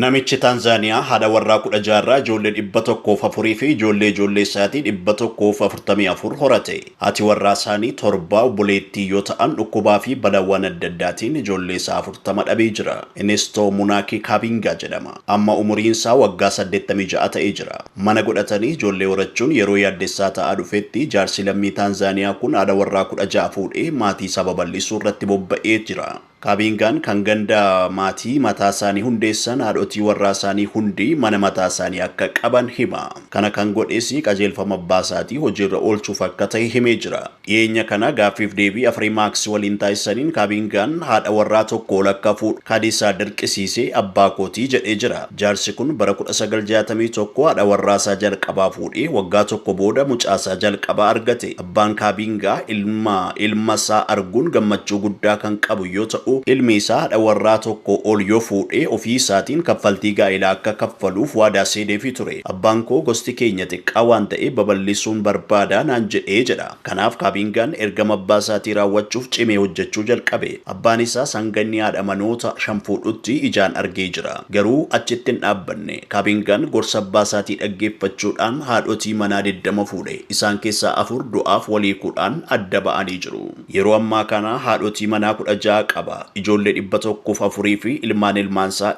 Namichi Taanzaaniyaa haadha warraa 16 irraa ijoollee 104 fi ijoollee ijoollee isaatii 144 horate. Haati warraa isaanii torba obboleettii yoo ta'an, dhukkubaa fi balaawwan adda addaatiin ijoollee isaa 40 dhabee jira. Ernesto Munaakii Kaabingaa jedhama. Amma umuriin isaa waggaa 86 ta'ee jira. Mana godhatanii ijoollee horachuun yeroo yaaddessaa ta'aa dhufetti, jaarsi lammii Taanzaaniyaa kun haadha warraa 16 fuudhee maatii isaa babal'isuu irratti bobba'ee jira. Kaabingaan kan ganda maatii mataa isaanii hundeessan, haadhotii warraa isaanii hundi mana mataa isaanii akka qaban hima. Kana kan godhes qajeelfama abbaa isaatii hojiirra oolchuuf akka ta'e himee jira. Dhiyeenya kana gaaffiif deebii Afrimax waliin taasisaniin, Kaabingaan haadha warraa tokko ol akka fuudhu kan isaa dirqisiisee abbaa kootii jedhee jira. Jaarsi kun bara 1961 haadha warraa isaa jalqabaa fuudhee waggaa tokko booda mucaa isaa jalqabaa argate. Abbaan Kaabingaa ilma ilma isaa arguun gammachuu guddaa kan qabu yoo ta'u, ilmi isaa haadha warraa tokko ol yoo fuudhee ofii isaatiin kaffaltii gaa'elaa akka kaffaluuf waadaa seeneefii ture. "Abbaan koo gosti keenya xiqqaa waan ta'eef babal'isuun barbaada naan jedhee" jedha. Kanaaf Kaabingaan ergama abbaa isaatii raawwachuuf cimee hojjechuu jalqabe. Abbaan isaa hanga inni haadha manoota shan fuudhutti ijaan argee jira. Garuu achitti hin dhaabbanne. Kaabingaan gorsa abbaa isaatii dhaggeeffachuudhaan haadhotii manaa 20 fuudhe. Isaan keessaa afur du'aaf waliikuudhaan adda ba'anii jiru. Yeroo ammaa kana haadhotii manaa 16 qaba. Ijoollee 104 fi ilmaan ilmaansaa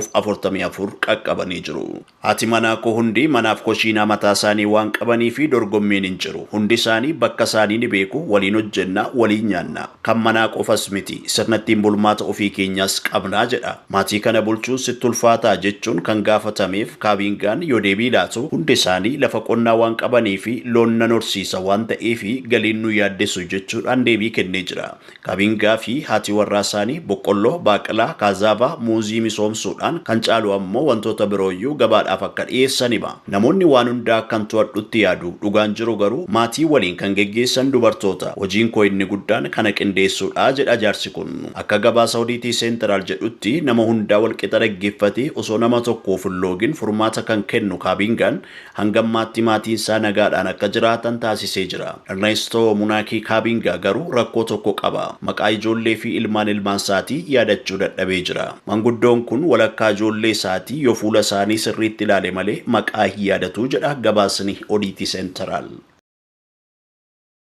144 qaqqabanii jiru. "Haati manaa koo hundi manaaf koshiinaa mataa isaanii waan qabanii fi dorgommiin hin jiru. Hundi isaanii bakka isaanii ni beeku, waliin hojjenna, waliin nyaanna. Kan manaa qofas miti, sirna ittiin bulmaata ofii keenyaas qabnaa" jedha. "Maatii kana bulchuun sitti ulfaataa?" jechuun kan gaafatameef Kaabingaan yoo deebii laatu, "Hundi isaanii lafa qonnaa waan qabanii fi loon nan horsiisa waan ta'eef galiin nu yaaddessu" jechuudhaan deebii kennee jira. Kaabingaa fi haati warraa isaanii boqqolloo, baaqelaa, kaazaavaa, muuzii misoomsuudhaan kan caalu ammoo wantoota birooyyuu gabaadhaaf akka dhiyeessan hima. "Namoonni waan hundaa akkan to'adhutti yaadu. Dhugaan jiru garuu maatii waliin kan geggeessan dubartoota. Hojiin koo inni guddaan kana qindeessuudha" jedha jaarsi kun. Akka gabaasa Oddity Central jedhutti, nama hundaa walqixa dhaggeeffatee osoo nama tokkoof hin loogin furmaata kan kennu Kaabingaan hanga ammaatti maatiin isaa nagaadhaan akka jiraatan taasisee jira. Ernesto Munaakii Kaabingaa garuu rakkoo tokko qaba. Maqaa ijoollee fi ilmaan ilmaan isaatii yaadachuu dadhabee jira. Manguddoon kun walakkaa ijoollee isaatii yoo fuula isaanii sirriitti ilaale malee maqaa hin yaadatu jedha gabaasni Oddity Central.